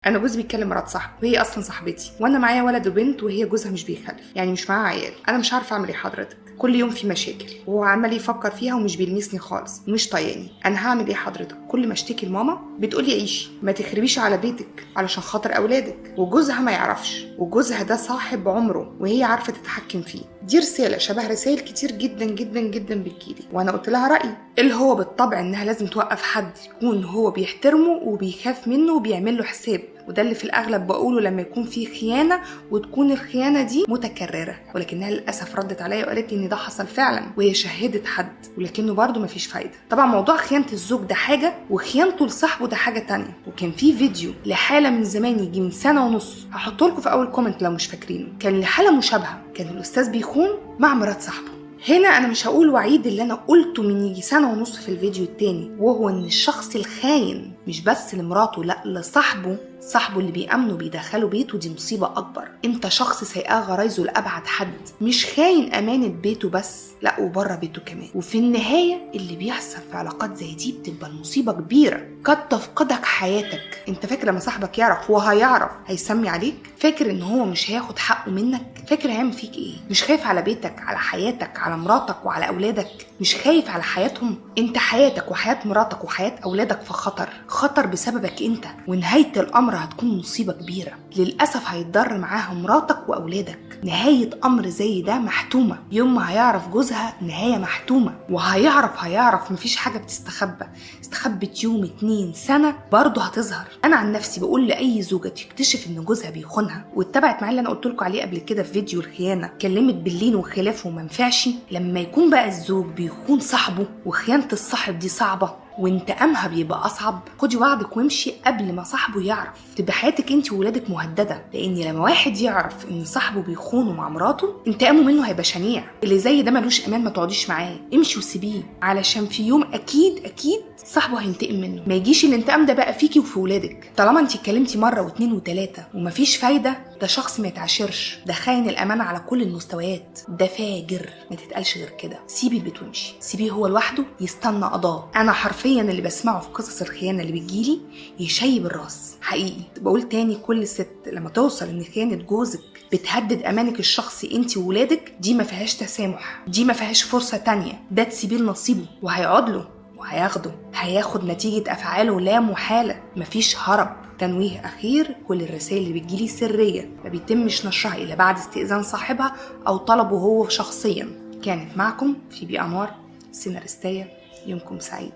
انا جوزي بيتكلم مرات صاحبه وهي اصلا صاحبتي، وانا معايا ولد وبنت وهي جوزها مش بيخلف، يعني مش معاها عيال. انا مش عارفه اعمل ايه حضرتك، كل يوم في مشاكل وهو عمال يفكر فيها ومش بيلمسني خالص ومش طايقني. انا هعمل ايه حضرتك؟ كل ما اشتكي لماما بتقولي عيشي، ما تخربيش على بيتك علشان خاطر اولادك، وجوزها ما يعرفش، وجوزها ده صاحب عمره وهي عارفه تتحكم فيه. دي رسالة شبه رسائل كتير جدا جدا جدا بتجيلي، وانا قلت لها رايي اللي هو بالطبع انها لازم توقف حد يكون هو بيحترمه وبيخاف منه وبيعمل له حساب، وده اللي في الاغلب بقوله لما يكون في خيانة وتكون الخيانة دي متكررة. ولكنها للاسف ردت عليا وقالت لي ان ده حصل فعلا وهي شهدت حد، ولكنه برده مفيش فايده. طبعا موضوع خيانة الزوج ده حاجة وخيانته لصاحبه ده حاجة تانية، وكان في فيديو لحاله من زمان يجي من 1.5 سنة هحطه لكم في اول comment لو مش فاكرينه، كان لحاله مشابهة، كان الاستاذ بيخون مع مرات صاحبه. هنا انا مش هقول وعيد اللي انا قلته من يجي 1.5 سنة في الفيديو التاني، وهو ان الشخص الخاين مش بس لمراته، لا لصاحبه، صاحبه اللي بيأمنه بيدخله بيته، دي مصيبة أكبر. انت شخص سيئاه غرايزه لأبعد حد، مش خاين أمانة بيته بس، لا وبره بيته كمان. وفي النهاية اللي بيحصل في علاقات زي دي بتبقى المصيبة كبيرة، قد تفقدك حياتك. انت فاكر لما صاحبك يعرف وهيعرف هيسمي عليك؟ فاكر ان هو مش هياخد حقه منك؟ فاكر هيعمل فيك ايه؟ مش خايف على بيتك، على حياتك، على مراتك وعلى أولادك؟ مش خايف على حياتهم؟ انت حياتك وحياة مراتك وحياة أولادك في خطر، خطر بسببك انت، ونهاية الأمر هتكون مصيبة كبيرة. للأسف هيتضر معاها مراتك وأولادك. نهاية أمر زي ده محتومة، يوم ما هيعرف جوزها نهاية محتومة، وهيعرف هيعرف مفيش حاجة بتستخبى، استخبت يوم 2 سنة برضه هتظهر. أنا عن نفسي بقول لأي زوجة تكتشف إن جوزها بيخونها واتبعت معاه اللي أنا قلت لكم عليه قبل كده في فيديو الخيانة، كلمت باللين وخلافه وما نفعش. لما يكون بقى الزوج بيخون صاحبه، وخيانة الصاحب دي صعبة وانتقامها بيبقى اصعب، خدي وعدك وامشي قبل ما صاحبه يعرف. تبقى حياتك انت وولادك مهددة، لان لما واحد يعرف ان صاحبه بيخونه مع مراته انتقامه منه هيبقى شنيع. اللي زي ده ملوش امان، ما تقعديش معاه، امشي وسيبيه، علشان في يوم اكيد اكيد صاحبه هينتقم منه. ما يجيش الانتقام ده بقى فيكي وفي ولادك. طالما انت اتكلمتي مرة و2 و3 ومفيش فايده، ده شخص ما يتعاشرش، ده خاين الامانة على كل المستويات، ده فاجر، ما تتقالش غير كده. سيبي البيت وامشي، سيبيه هو لوحده يستنى قضاه. انا حرفيا اللي بسمعه في قصص الخيانة اللي بتجيلي يشيب الراس حقيقي. بقول تاني، كل ست لما توصل ان خيانة جوزك بتهدد امانك الشخصي انت وولادك، دي ما فيهاش تسامح، دي ما فيهاش فرصة تانية، ده تسيبيه لنصيبه وهيقعد له وهياخده، هياخد نتيجة أفعاله لا محالة، مفيش هرب. تنويه أخير، كل الرسائل اللي بتجيلي سرية، ما بيتمش نشرها إلا بعد استئذان صاحبها أو طلبه هو شخصيا. كانت معكم في بي أنوار، سيناريستية. يومكم سعيد.